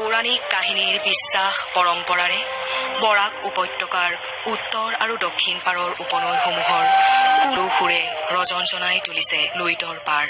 পৌৰাণিক কাহিনীৰ বিশ্বাস পৰম্পৰাৰে বৰাক উপত্যকাৰ উত্তৰ আৰু দক্ষিণ পাৰৰ উপনৈসমূহৰ কুলো সুৰে ৰজনজনাই তুলিছে লুইতৰ পাৰ।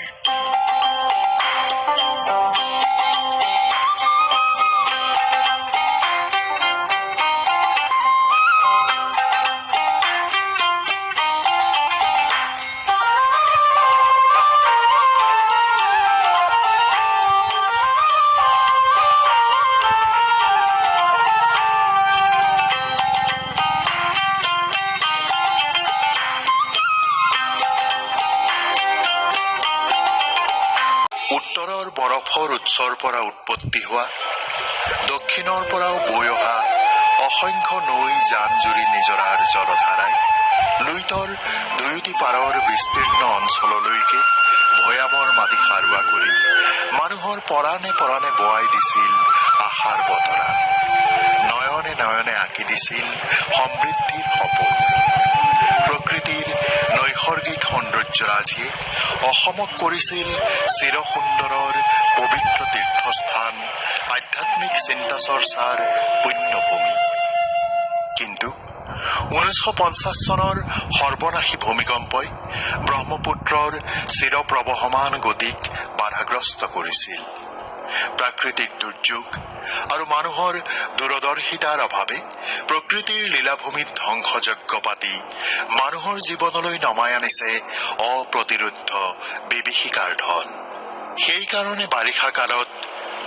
উত্তৰৰ বৰফৰ উৎসৰ পৰা উৎপত্তি হোৱা, দক্ষিণৰ পৰাও বৈ অহা অসংখ্য নৈ, জান জুৰি, নিজৰাৰ জলধাৰাই লুইতৰ দুয়োটি পাৰৰ বিস্তীৰ্ণ অঞ্চললৈকে ভৈয়ামৰ মাটি সাৰুৱা কৰি মানুহৰ পৰাণে পৰাণে বোৱাই দিছিল আশাৰ বতৰা, নয়নে নয়নে আঁকি দিছিল সমৃদ্ধিৰ সপোন। প্ৰকৃতিৰ নৈসৰ্গিক সৌন্দৰ্যৰাজিয়ে অসমক কৰিছিল চিৰসুন্দৰৰ পবিত্ৰ তীৰ্থস্থান, আধ্যাত্মিক চিন্তা চৰ্চাৰ পুণ্যভূমি। কিন্তু 1950 চনৰ সৰ্বনাশী ভূমিকম্পই ব্ৰহ্মপুত্ৰৰ চিৰপ্ৰবহমান গতিক বাধাগ্ৰস্ত কৰিছিল। প্ৰাকৃতিক দুৰ্যোগ আৰু মানুহৰ দূৰদৰ্শিতাৰ অভাৱে প্ৰকৃতিৰ লীলাভূমিত ধ্বংসযজ্ঞ পাতি মানুহৰ জীৱনলৈ নমাই আনিছে অপ্ৰতিৰোধ্য বিভীষিকাৰ ঢল। সেইকাৰণে বাৰিষা কালত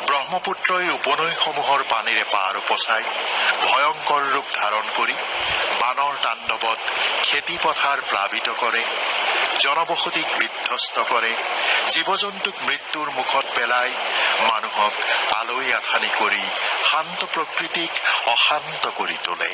ব্ৰহ্মপুত্ৰই উপনৈসমূহৰ পানীৰে পাৰ উপচাই ভয়ংকৰ ৰূপ ধাৰণ কৰি বানৰ তাণ্ডৱত খেতি পথাৰ প্লাৱিত কৰে, জনবসতিক বিধ্বস্ত কৰে, জীৱ জন্তুক মৃত্যুৰ মুখত পেলাই মানুহক আলৈ আথানি কৰি শান্ত প্ৰকৃতিক অশান্ত কৰি তোলে।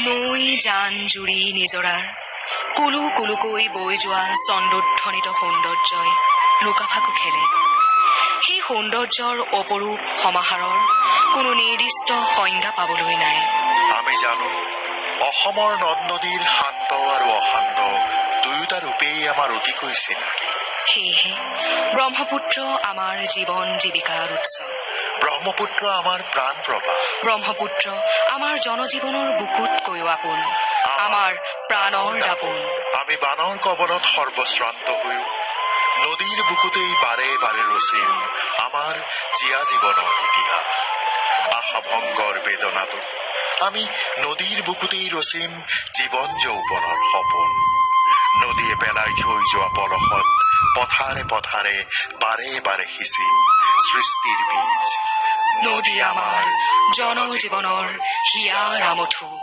নৈ, জান, জুৰি, নিজৰাৰ কুলু কুলুকৈ বৈ যোৱা ছন্দোধ্বনিত সৌন্দৰ্যই লুকাভাকু খেলে। সেই সৌন্দৰ্যৰ অপৰূপ সমাহাৰৰ কোনো নিৰ্দিষ্ট সংজ্ঞা পাবলৈ নাই। আমি জানো, অসমৰ নদ নদীৰ শান্ত আৰু অশান্ত দুয়োটা ৰূপেই আমাৰ অতিকৈ চিনাকি। সেয়েহে ব্ৰহ্মপুত্ৰ আমাৰ জীৱন জীৱিকাৰ উৎস। ব্ৰহ্মপুত্ৰ আমাৰ প্ৰাণ প্ৰবাহ। ব্ৰহ্মপুত্ৰ আমাৰ জনজীৱনৰ বুকুতকৈও আপোন, আমাৰ প্ৰাণৰ দাপোন। আমি বানৰ কবলত সৰ্বশ্ৰান্ত হৈও নদীৰ বুকুতেই বাৰে বাৰে ৰচিম আমাৰ জীয়া জীৱনৰ ইতিহাস। আশাভংগৰ বেদনাটো আমি নদীৰ বুকুতেই ৰচিম জীৱন যৌৱনৰ সপোন। নদীয়ে পেলাই থৈ যোৱা পলসত পথাৰে পথাৰে বাৰে বাৰে সিঁচিম সৃষ্টিৰ বীজ। নদী আমাৰ জনজীৱনৰ হিয়াৰ আমঠু।